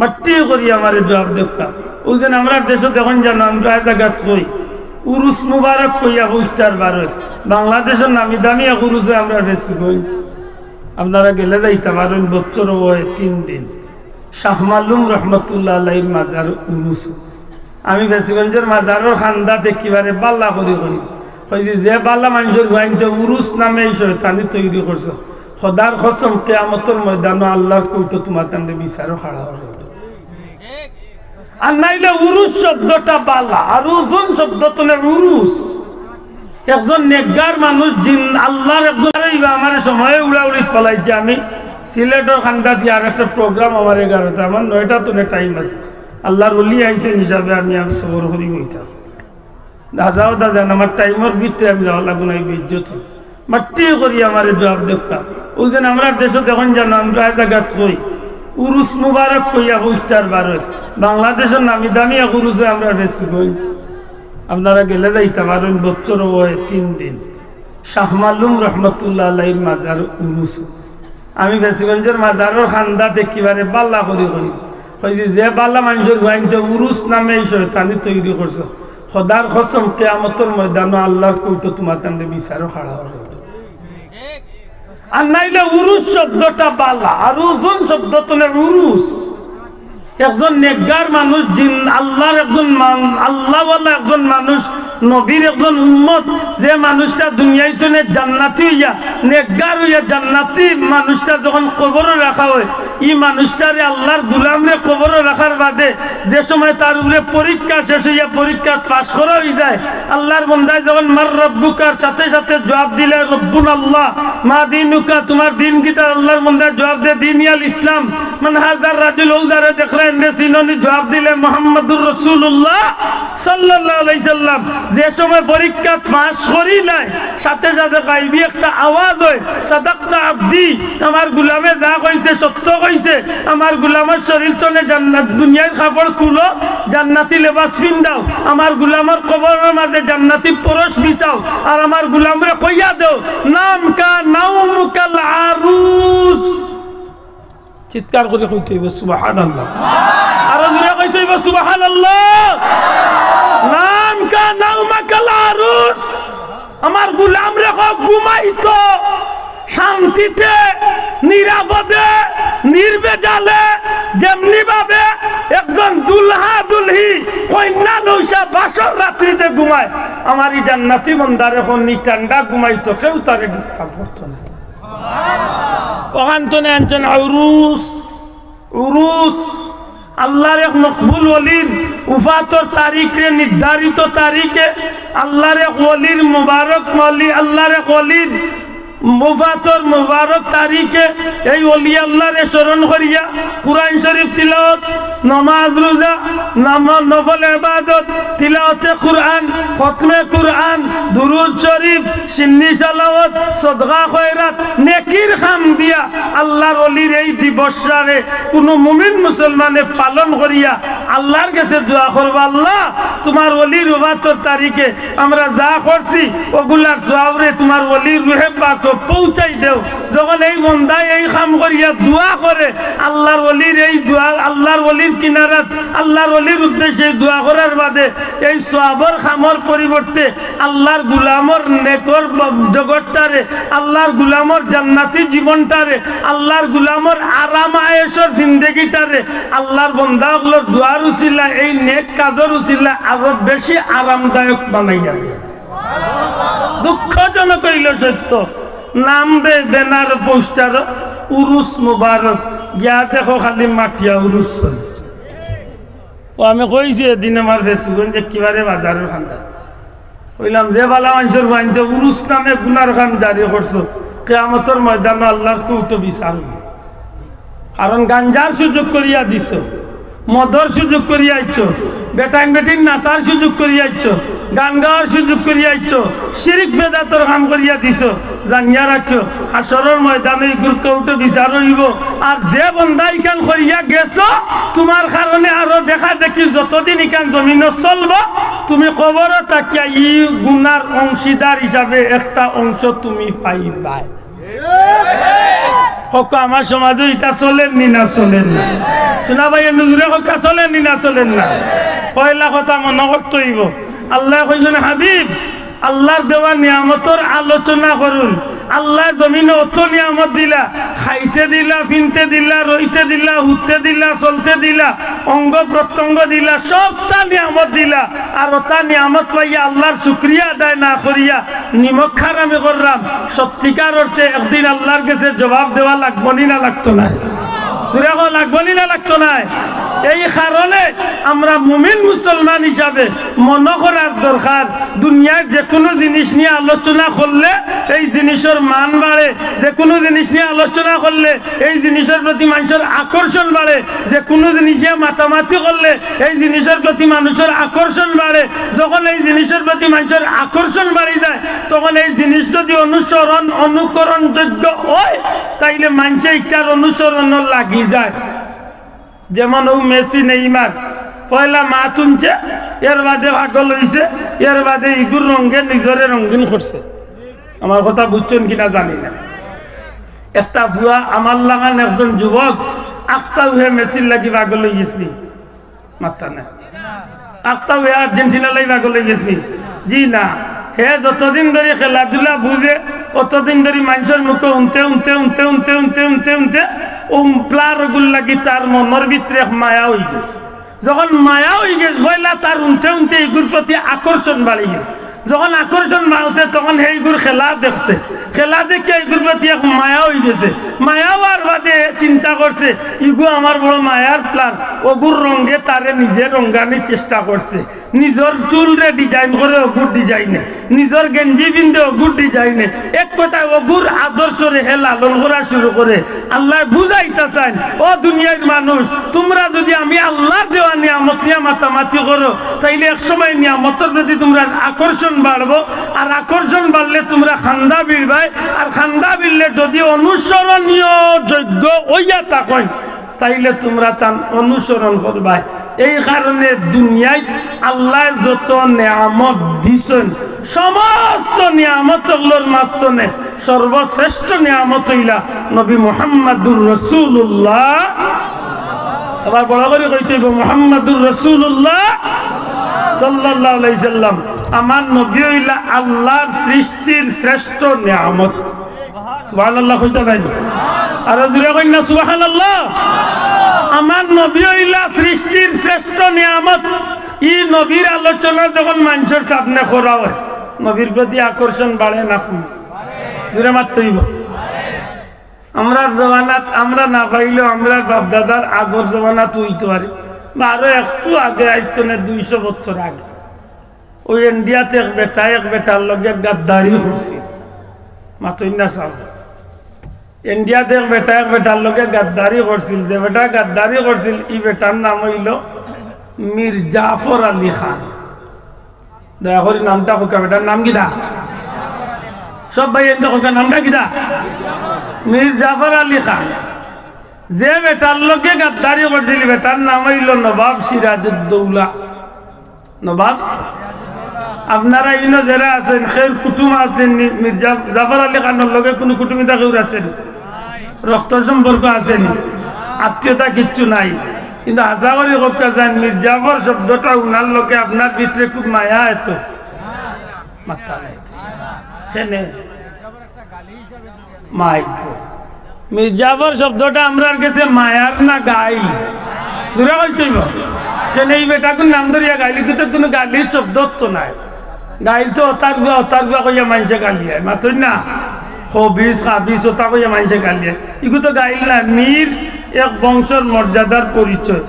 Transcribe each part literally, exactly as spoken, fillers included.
মাটি করি আমারে জুয়াব দেউক্কা। অউ যে আমরার দেশো দেখইন জানো, আমরা এক জাগাত কই, উরুস মুবারক কইয়া পোস্টার বার অয়। বাংলাদেশর নামি দামি এক উরুস অয় আমরার ফেঞ্চুগঞ্জ। আপনারা গেলে যাইতা পারইন, বছরো অয় তিন দিন। শাহ মালুম রহমতুল্লাহ আলাইহির মাজার উরুস। আমি ফেঞ্চুগঞ্জর মাজারর কান্দাত একেবারে বালা করি কইছি, কইছি, "যে বালা মানষর গুয়াইন্তে উরুস নামে এই শয়তানি তৈরি করছো, খোদার কসম, কিয়ামতর ময়দানো আল্লার কোর্টো তুমার তানরে বিচারো খাড়া করো।" আর নাইলে উরুস শব্দটা বালা, আর উজুন শব্দ তনে উরুস। একজন নেকগার মানুষ, জিন আল্লার একজন, আরে ইবা আমারে সময়ে উড়াউড়িত ফালাইছে। আমি সিলেটর কান্দাত আর একটা প্রোগ্রাম আমার এগারোটা, আমার নয়টা তনে টাইম আছে। আল্লার ওলি আইছইন হিসাবে আমি আর সবর করি বইতাছি। দাদাও দাদা, আমার টাইমর ভিতরে আমি যাওয়া লাগবো না, এই বেইজ্জত। মাটি করি আমারে জুয়াব দেউক্কা। অউ যে আমরার দেশো দেখইন জানো, আমরা এক জাগাত কই, উরুস মুবারক কইয়া পোস্টার বার অয়। বাংলাদেশর নামি দামি এক উরুস অয় আমরার ফেঞ্চুগঞ্জ। আপনারা গেলে যাইতা পারইন, বছরো অয় তিন দিন। শাহ মালুম রহমতুল্লাহ আলাইহির মাজার উরুস। আমি ফেঞ্চুগঞ্জর মাজারর কান্দাত একেবারে বালা করি কইছি, কইছি, "যে বালা মানষর গুয়াইন্তে উরুস নামে এই শয়তানি তৈরি করছো, খোদার কসম, কিয়ামতর ময়দানো আল্লার কোর্টো তুমার তানরে বিচারো খাড়া করো।" আর নাইলে উরুস শব্দটা বালা, আর উজুন শব্দ তনে উরুস। একজন নেকগার মানুষ, জিন আল্লার একজন মান-, আল্লাওয়ালা একজন মানুষ, নবীর একজন উম্মত, যে মানুষটা দুনিয়াইত তনে জান্নাতি অইয়া, নেকগার অইয়া জান্নাতি মানুষটা যখন কবরো রাখা অয়, ই মানুষটারে, আল্লার গুলামরে কবরো রাখার বাদে যে সময় তার উপরে পরীক্ষা শেষ অইয়া পরীক্ষাত পাশ করা অইযায়, আল্লার বন্দায় যখন "মান রাব্বুকা"র সাথে সাথে জুয়াব দিলে, "রব্বুনা আল্লাহ, মা দীনুকা", তুমার দিন কিতা? আল্লার বন্দায় জুয়াব দে, "দীনি আল ইসলাম।" মান হাজার রাজুল, অউ যারে দেখরা এনরে চিনো নি? জুয়াব দিলে, "মুহাম্মাদুর রাসূলুল্লাহ সাল্লাল্লাহু আলাইহি সাল্লাম।" যে সময় পরীক্ষাত পাশ করিলায়, সাথে সাথে গাইবি একটা আওয়াজ অয়, "সাদাক্তা আবদি", আমার গুলামে যা কইছে সত্য কইছে। আমার গুলামর শরীর তনে জান্নাত, দুনিয়ার কাপড় খুলো, জান্নাতি লেবাস পিন্দাও। আমার গুলামর কবরর মাঝে জান্নাতি ফরশ বিছাও। আর আমার গুলামরে কইয়া দেও, "নাম কা নাউমুকাল আরুস।" চিৎকার করি কইতে অইবো, "সুবহানাল্লাহ।" আরো জোরে কইতে অইবো, "সুবহানাল্লাহ।" "নাম কা নাউমাকাল আরুস।" আমার গুলামরে কও ঘুমাইতো শান্তিতে, নিরাপদে, নির্ভেজালে, যেমনি ভাবে একজন দুলহা দুলহি, কইন্যা নৌশা বাসর রাত্রিতে ঘুমায়, আমার ই জান্নাতি বন্দারে কও নি ঠান্ডা ঘুমাইতো, কেউ তারে ডিস্টার্ব করতো না। অখান তনে আনছইন উরুস। উরুস, আল্লার এক মকবুল ওলির উফাতর তারিখরে, নির্ধারিত তারিখে আল্লার এক ওলির মুবারক ওলি, আল্লার এক ওলির উফাতর মুবারক তারিখে এই ওলি আল্লারে স্মরণ করিয়া কুরআন শরীফ তিলাওয়াত, নমাজ রোজা, নাম-, নফল ইবাদত, তিলাওয়াতে কুরআন, খতমে কুরআন, দুরুদ শরীফ, সিন্নি সালাওয়াত, সদকা খয়রাত, নেকির কাম দিয়া আল্লার ওলির এই দিবসটারে কুনু মুমিন মুসলমানে পালন করিয়া আল্লার গেছে দোয়া করবা, "আল্লাহ, তুমার ওলির উফাতর তারিখে আমরা যা করছি, অগুলার সওয়াবরে তুমার ওলির রুহে পাকো পৌঁছাই দেও।" যখন এই বন্দায় এই কাম করিয়া দোয়া করে, আল্লার ওলির এই দোয়া, আল্লার ওলির কিনারাত, আল্লার ওলির উদ্দেশ্যে দোয়া করার বাদে এই সওয়াবর কামর পরিবর্তে আল্লার গুলামর নেকর ব-, জগৎটারে, আল্লার গুলামর জান্নাতি জীবনটারে, আল্লার গুলামর আরাম আয়েশর জিন্দেগিটারে, আল্লার বন্দা অকলর দোয়ার উসিলা, এই নেক কাজর উসিলা আরো বেশি আরামদায়ক বানাইয়া দেয়। দুঃখজনক অইলো সত্য, নাম দেয় ব্যানার পোস্টার, উরুস মুবারক, গিয়া দেখো খালি মাটিয়া উরুস চলে। ও আমি কইছি এদিন আমার ফেঞ্চুগঞ্জ একেবারে বাজারর কান্দাত। কইলাম, "যে বালা মানষর গুয়াইন্তে উরুস নামে গুনার কাম জারি করছো, কিয়ামতর ময়দানো আল্লার কোর্টো বিচার অইবো।" কারণ গাঞ্জার সুযোগ করিয়া দিছো, মদর সুযোগ করিয়া আইছো, বেটাইন বেটিন নাচার সুযোগ করিয়া আইছো, গান গাওয়ার সুযোগ করিয়া আইছো, শিরিক বেদাতর কাম করিয়া দিছো। জানিয়া রাখিও, হাশরর ময়দানো ইগুর কোর্টো বিচার অইবো। আর যে বন্দা ইখান করিয়া গেছো, তুমার কারণে আরো দেখা দেখি যতদিন ইখান জমিনো চলবো, তুমি কবরো থাকিয়া ই গুনার অংশীদার হিসাবে একটা অংশ তুমি পাইবায়। কউক্কা, আমার সমাজো ইটা চলের নি না চলের না? শুনা ভাই, এমনে জুরে কউক্কা, চলের নি না চলের না? পয়লা কথা মনো করতে অইবো, আল্লায় কইছইন, হাবিব, আল্লার দেওয়া নিয়ামতর আলোচনা করুন। আল্লায় জমিনো অত নিয়ামত দিলা, খাইতে দিলা, ফিনতে দিলা, রইতে দিলা, হুততে দিলা, চলতে দিলা, অঙ্গ প্রত্যঙ্গ দিলা, সবতা নিয়ামত দিলা। আর অতা নিয়ামত পাইয়া আল্লার শুকরিয়া আদায় না করিয়া নিমক হারামি কররাম, সত্যিকার অর্থে একদিন আল্লার গেছে জবাব দেওয়া লাগবো নি না লাগতো নায়? জুরে কও, লাগবো নি না লাগতো নায়? এই কারণে আমরা মুমিন মুসলমান হিসাবে মনো করার দরকার, দুনিয়ার যেকুনু জিনিস নিয়া আলোচনা করলে এই জিনিসর মান বাড়ে, যেকুনু জিনিস নিয়া আলোচনা করলে এই জিনিসর প্রতি মানষর আকর্ষণ বাড়ে, যেকুনু জিনিস নিয়া মাতামাতি করলে এই জিনিসর প্রতি মানষর আকর্ষণ বাড়ে। যখন এই জিনিসর প্রতি মানষর আকর্ষণ বাড়ি যায়, তখন এই জিনিস যদি অনুসরণ, অনুকরণযোগ্য অয়, তাইলে মানষে ইটার অনুসরণও লাগি যায়। যেমন অউ মেসি, নেইমার, পয়লা মাত হুনছে, এর বাদে পাগল অইছে, এর বাদে ইগুর রঙে নিজরে রঙিন করছে। আমার কথা বুঝছইন কিনা জানি না। একটা পুয়া আমার লাখান একজন যুবক, আখতাউ হে মেসির লাগি পাগল অইগেছে নি? মাত্তা নাই। আখতাউ হে আর্জেন্টিনার লাগি পাগল অইগেছে নি? জি না। হে যতদিন ধরি খেলাধুলা বুঝে, অতদিন ধরি মানষর মুখে হুনতে হুনতে হুনতে হুনতে হুনতে হুনতে হুনতে হুনতে অউ player গুর লাগি তার মনর ভিতরে এক মায়া অইগেছে। যখন মায়া অইগেছে, পয়লা তার হুনতে হুনতে ইগুর প্রতি আকর্ষণ বাড়ি গেছে। যখন আকর্ষণ বাড়ছে, তখন হে ইগুর খেলা দেখছে। খেলা দেখিয়া ইগুর প্রতি এক মায়া অইগেছে। মায়া অওয়ার বাদে হে চিন্তা করছে, ইগু আমার বড় মায়ার player, অগুর রঙে তারে নিজে রঙানির চেষ্টা করছে। নিজর চুলরে design করে অগুর design-এ, নিজর গেঞ্জি পিন্দে অগুর design-এ। এক কথায় অগুর আদর্শরে হে লালন করা শুরু করে। আল্লায় বুঝাইতা চাইন, ও দুনিয়ার মানুষ, তুমরা যদি আমি আল্লার দেওয়া নিয়ামত নিয়া মাতামাতি করো, তাইলে এক সময় নিয়ামতর প্রতি তুমরার আকর্ষণ বাড়বো, আর আকর্ষণ বাড়লে তুমরা কান্দা ভিড়বায়, আর কান্দা ভিড়লে যদি অনুসরণীয় যোগ্য অইয়া থাকইন, তাইলে তুমরা তান অনুসরণ করবায়। এই কারণে দুনিয়াত আল্লায় যত নিয়ামত দিছইন, সমস্ত নিয়ামত অকলর মাঝখানে সর্বশ্রেষ্ঠ নিয়ামত অইলা নবী মুহাম্মাদুর রাসূলুল্লাহ। আবার বড় করি কইতে অইবো, মুহাম্মাদুর রাসূলুল্লাহ সাল্লাল্লাহু আলাইহি সাল্লাম। আমার নবী অইলা আল্লার সৃষ্টির শ্রেষ্ঠ নিয়ামত। সুবহানাল্লাহ কইতা নায়? আরো জুরে কইন না সুবহানাল্লাহ। আমার নবী অইলা সৃষ্টির শ্রেষ্ঠ নিয়ামত। ই নবীর আলোচনা যখন মানষর সামনে করা অয়, নবীর প্রতি আকর্ষণ বাড়ে না কমে? জুরে মাততে অইবো। আমরার জমানাত আমরা না পাইলেও আমরার বাপ-দাদার আগর জমানাত অইতো পারে, বা আরো একটু আগে, আইজ থনে দুইশো বছর আগে, অউ ইন্ডিয়াত এক বেটায় এক বেটার লগে গাদ্দারি করছিল। মাতইন না সাব। ইন্ডিয়াত এক বেটায় এক বেটার লগে গাদ্দারি করছিল। যে বেটায় গাদ্দারি করছিল, ই বেটার নাম অইলো মীর জাফর আলী খান। দয়া করি নামটা কউক্কা, বেটার নাম কিতা? সব ভাইয়ে কউক্কা, নামটা কিতা? মীর জাফর আলী খান। যে বেটার লগে গাদ্দারি করছিল, বেটার নাম অইলো নবাব সিরাজউদ্দৌলা। নবাব, আপনারা ইনো যেরা আছইন, কেউর কুটুম আছইন নি? মীর জা-, জাফর আলী খানর লগে কুনু কুটুমিতা কেউর আছে নি? রক্তর সম্পর্ক আছে নি? আত্মীয়তা কিচ্ছু নাই। কিন্তু হাছা করি কউক্কা চাইন, মীর জাফর শব্দটা হুনার লগে আপনার ভিতরে খুব মায়া অয় তো? মাত্তা নাই তো। কেনে? মাইকো। মীর জাফর শব্দটা আমরার গেছে মায়ার না গাইল? জুরে কইতে অইবো। কেনে ই বেটাগুর নাম ধরিয়া গাইল, ইগু তো কুনু গাইলর শব্দ তো নায়। গাইল তো অতার পুয়া, অতার পুয়া কইয়া মানষে গাইল্লায়, মাতইন না? খবিস, খাবিস, অতা কইয়া মানষে গাইল্লায়। ইগু তো গাইল নায়, মীর এক বংশর মর্যাদার পরিচয়।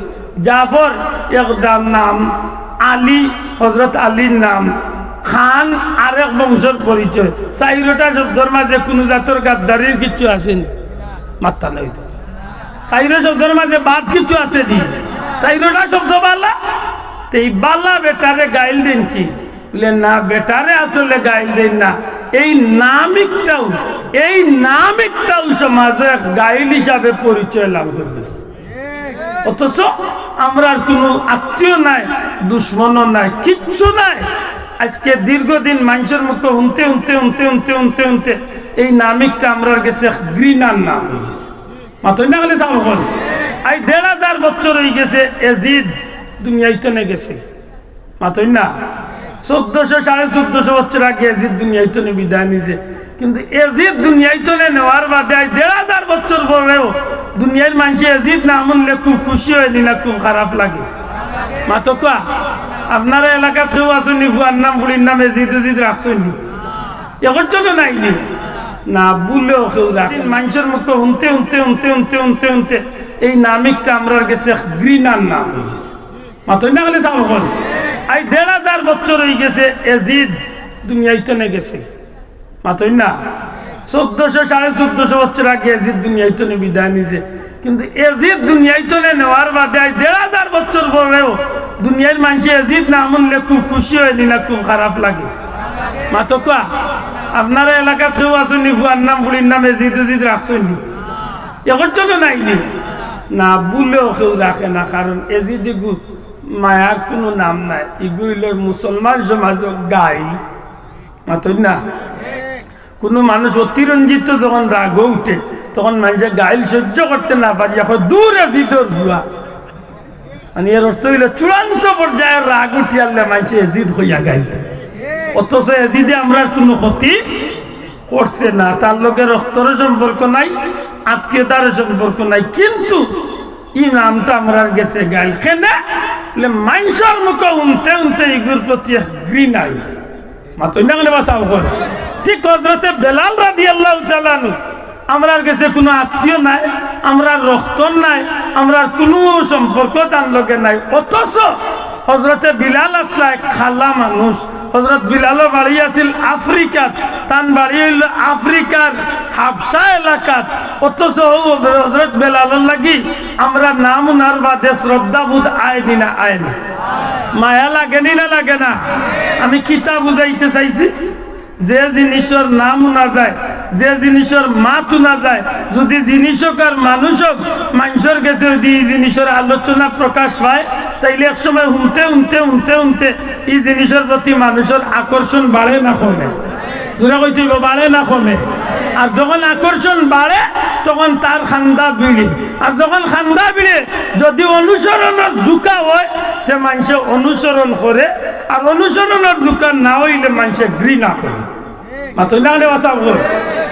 জাফর এক দা-, নাম, আলী, হযরত আলীর নাম, খান আরেক বংশর পরিচয়। চাইরোটা শব্দর মাঝে কুনু জাতর গাদ্দারির কিচ্ছু আছে নি? মাত্তা নাই তো। চাইরো শব্দর মাঝে বাদ কিচ্ছু আছে নি? চাইরোটা শব্দ বালা। তে ই বালা বেটারে গাইল দেইন কি? বুলে, না, বেটারে আসলে গাইল দেইন না। এই নামিকটাউ, এই নামিকটাউ সমাজো এক গাইল হিসাবে পরিচয় লাভ করি গেছে। অথচ আমরার কুনু আত্মীয় নাই, দুশমনও নাই, কিচ্ছু নাই। আইজকে দীর্ঘদিন মানষর মুখে হুনতে, হুনতে, হুনতে, হুনতে, হুনতে, হুনতে এই নামিকটা আমরার গেছে এক ঘৃণার নাম অইগেছে। মাতইন না খালি সাব অকল। আইজ দেড় হাজার বছর অইগেছে এজিদ দুনিয়াইতনে গেছে। মাতইন না। চৌদ্দশো, সাড়ে চৌদ্দশো বছর আগে এজিদ দুনিয়াইতনে বিদায় নিছে। কিন্তু এজিদ দুনিয়াইতনে নেওয়ার বাদে আইজ দেড় হাজার বছর পরেও দুনিয়ার মানষে এজিদ নাম হুনলে খুব খুশি অয়নি না খুব খারাপ লাগে? মাতউক্কা। আপনারা এলাকাত কেউ আছইন নি, ফুয়ার নাম, ফুড়ির নাম এজিদ উজিদ রাখছইন নি? একজনও নাই নি? না, ভুলেও কেউ রাখে না। মানষর মুখে হুনতে, হুনতে, হুনতে, হুনতে, হুনতে, হুনতে এই নামিকটা আমরার গেছে এক ঘৃণার নাম অইগেছে। মাতইন না খালি সাব অকল। আইজ দেড় হাজার বছর অইগেছে এজিদ দুনিয়াইতনে গেছে। মাতইন না। চৌদ্দশো, সাড়ে চৌদ্দশো বছর আগে এজিদ দুনিয়াইতনে বিদায় নিছে। কিন্তু এজিদ দুনিয়াইতনে নেওয়ার বাদে আইজ দেড় হাজার বছর পরেও দুনিয়ার মানষে এজিদ নাম হুনলে খুব খুশি অয়নি না খুব খারাপ লাগে? মাতউক্কা। আপনারা এলাকাত কেউ আছইন নি, ফুয়ার নাম, ফুড়ির নাম এজিদ উজিদ রাখছইন নি? একজনও নাই নি? না, ভুলেও কেউ রাখে না, কারণ এজিদ ইগু মায়ার কুনু নাম নায়। ইগু অইলো মুসলমান সমাজর গাইল। মাতইন না। কুনু মানুষ অতিরঞ্জিত যখন রাগও উঠে, তখন মানষে গাইল সহ্য করতে না পারিয়া কয়, "দূর এজিদর ফুয়া।" মানে এর অর্থ অইলো চূড়ান্ত পর্যায়ে রাগ উঠিয়ারলে মানষে এজিদ কইয়া গাইল দেয়। অথচ এজিদে আমরার কুনু ক্ষতি করছে না, তার লগে রক্তরও সম্পর্ক নাই, আত্মীয়তারও সম্পর্ক নাই, কিন্তু ই নামটা আমরার গেছে গাইল। কেনে? বলে, মানষর মুখে হুনতে হুনতে ইগুর প্রতি এক ঘৃণা অইছে। মাতইন না কেনে বা সাব অকল? ঠিক হযরতে বেলাল রাদিয়াল্লাহু তাআলা আনহু, আমরার গেছে কুনু আত্মীয় নাই, আমরার রক্তর নাই, আমরার কুনু সম্পর্ক তান লগে নাই, অথচ হযরতে বিলাল আছলা এক কালা মানুষ। হযরত বিলালর বাড়ি আছিল আফ্রিকাত, তান বাড়ি অইলো আফ্রিকার হাবশা এলাকাত। অথচ অউ হযরত বেলালর লাগি আমরার নাম হুনার বাদে শ্রদ্ধাবোধ আয় নি না আয় না? মায়া লাগে নি না লাগে না? আমি কিতা বুঝাইতে চাইছি? যে জিনিসর নাম হুনা যায়, যে জিনিসর মাত হুনা যায়, যুদি জিনিস অউক আর মানুষ অউক, মানষর গেছে যুদি ই জিনিসর আলোচনা প্রকাশ পায়, তাইলে এক সময় হুনতে হুনতে হুনতে হুনতে ই জিনিসর প্রতি মানষর আকর্ষণ বাড়ে না কমে? জোরে কইতে অইবো, বাড়ে না কমে? আর যখন আকর্ষণ বাড়ে, তখন তার কান্দা ভিড়ে। আর যখন কান্দা ভিড়ে, যুদি অনুসরণর জুকা অয়, তে মানষে অনুসরণ করে, আর অনুসরণর জুকা না অইলে মানষে ঘৃণা করে। মাতইন না কেনে বা সাব অকল?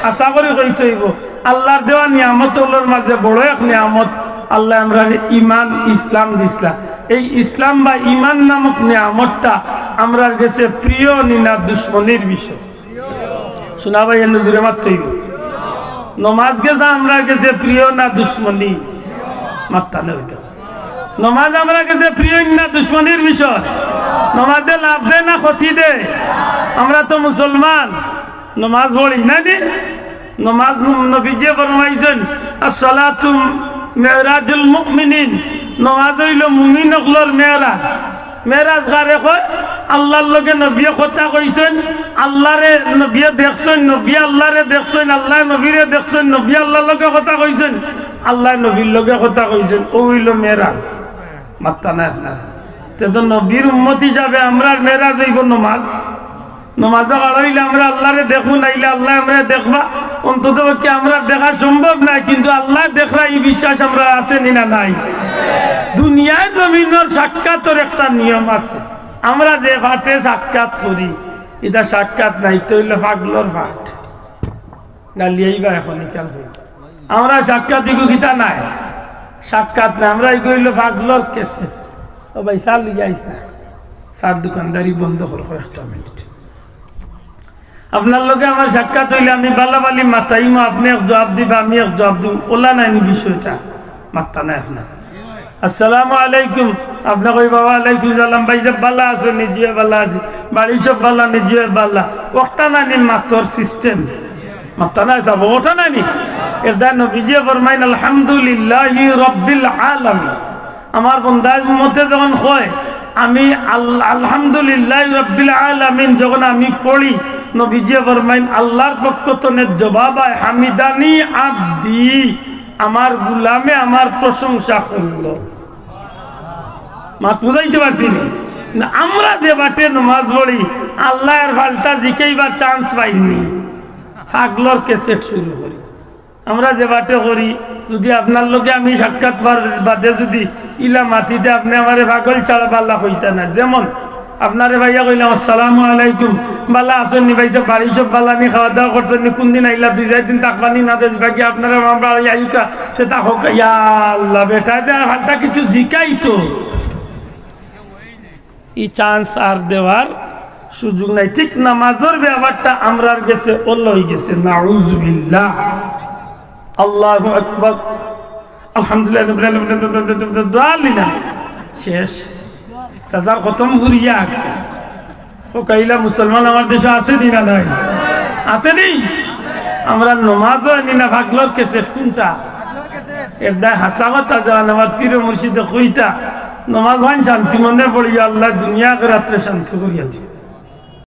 আশা করি কইতে অইবো, আল্লার দেওয়া নিয়ামত অকলর মাঝে বড় এক নিয়ামত আল্লায় আমরারে ইমান ইসলাম দিছলা। এই ইসলাম বা ইমান নামক নিয়ামতটা আমরার গেছে প্রিয় নি না দুশমনির বিষয়? শুনা ভাই, এনে জোরে মাততে অইবো। নমাজ গেছে আমরার গেছে প্রিয় না দুশমনি? মাততা না অইতো। নমাজ আমরার গেছে প্রিয় না দুশমনির বিষয়? নমাজে লাভ দেয় না ক্ষতি দেয়? আমরা তো মুসলমান, নমাজ পড়ি না নি? নমাজ, নবীজিয়ে ফরমাইছইন, "আসসালাতু মেরাজুল মুমিনিন", নমাজ অইলো মুমিন অকলর মেরাজ। মেরাজ কারে কয়? আল্লার লগে নবীয়ে কথা কইছইন, আল্লারে নবীয়ে দেখছইন, নবীয়ে আল্লারে দেখছইন, আল্লায় নবীরে দেখছইন, নবীয়ে আল্লার লগে কথা কইছইন, আল্লায় নবীর লগে কথা কইছইন, অউ অইলো মেরাজ। মাততা নায় আপনারা? তে তো নবীর উম্মত হিসাবে আমরার মেরাজ অইবো নমাজ। নমাজো খাড়া অইলে আমরা আল্লারে দেখমু, নাইলে আল্লায় আমরারে দেখবা। অন্তত পক্ষে আমরার দেখা সম্ভব নায়, কিন্তু আল্লায় দেখরা ই বিশ্বাস আমরার আছে নি না নাই? দুনিয়ার জমিনর সাক্ষাতর একটা নিয়ম আছে। আমরা যে ফাটে সাক্ষাৎ করি, ইটা সাক্ষাৎ নায়, ইটা অইলো পাগলর ফাট। গালি আইবা এখন ইখান অইলো। আমরা সাক্ষাৎ ইগু কিতা নায়? সাক্ষাৎ নায়, আমরা ইগু অইলো পাগলর ক্যাসেট। ও ভাই, চা লইয়া আইস না। চার দোকানদারি বন্ধ কর, কর একটা মিনিট। আপনার লগে আমার সাক্ষাৎ অইলে আমি বালা বালি মাতাইমু, আপনে এক জুয়াব দিবা, আমি এক জুয়াব দিমু, অলা নায় নি বিষয়টা? মাততা নায় আপনার। আসসালামু আলাইকুম, আপনে কইবা, "ওয়ালাইকুম সালাম, ভাই সাব বালা আছইন নি?" "জি অয় বালা আছি।" "বাড়ির সব বালা নি?" "জি অয় বালা।" অখটা নায় নি মাতর system? মাততা নায় সাব, অখটা নায় নি? এরদায় নবীজিয়ে ফরমাইন, "আলহামদুলিল্লাহি রাব্বিল আলামিন।" আমার বন্দায় উম্মতে যখন কয়, আমি আল-, "আলহামদুলিল্লাহি রাব্বিল আলামিন" যখন আমি পড়ি, নবীজিয়ে ফরমাইন, "আল্লার পক্ষ তনে জুয়াব আয়, হামিদানি আবদি, আমার গুলামে আমার প্রশংসা করলো।" মাত বুঝাইতে পারছি নি? না, আমরা যে বাটে নমাজ পড়ি, আল্লায় আর পাল্টা জিকাইবার chance পাইন নি। পাগলর ক্যাসেট শুরু করি। আমরা যে বাটে করি, যদি আপনার লগে আমি সাক্ষাৎ বার-, বাদে যদি ইলা মাতিতে আপনে আমারে পাগল ছাড়া বালা কইতা না। যেমন আপনারে ভাইয়া কইলাম, "আসসালামু আলাইকুম, বালা আছইন নি ভাইসাব, বাড়ি সব বালা নি, খাওয়া দাওয়া করছইন নি, কুন দিন আইলা, দুই চাইর দিন থাকবা নি, না দেশ বাকি আপনারা আমরা আইউকা, তে তা হোক, ইয়া আল্লাহ, বেটা যে ফালতা কিছু জিকাই তো।" ই চান্স আর দেওয়ার সুযোগ নাই। ঠিক নামাজর ব্যাপারটা আমরার গেছে অলা অইগেছে, নাউজুবিল্লাহ। আল্লাহু আকবার, আলহামদুলিল্লাহ, রাব্বিল আলামিন, শেষ। চাচার খতম ফুরিয়া আছে। কউক্কা ইলা মুসলমান আমার দেশো আছে নি না নাই? আছে নি? আমরার নমাজও নি না, পাগলর ক্যাসেট কুনটা? এর দায় হাছা কথা জান, আমার পীর মুর্শিদে কইতা, নমাজ অখান শান্তি মনে পড়িয়া আল্লায় দুনিয়া আখেরাতরে শান্তি করিয়া দিবা।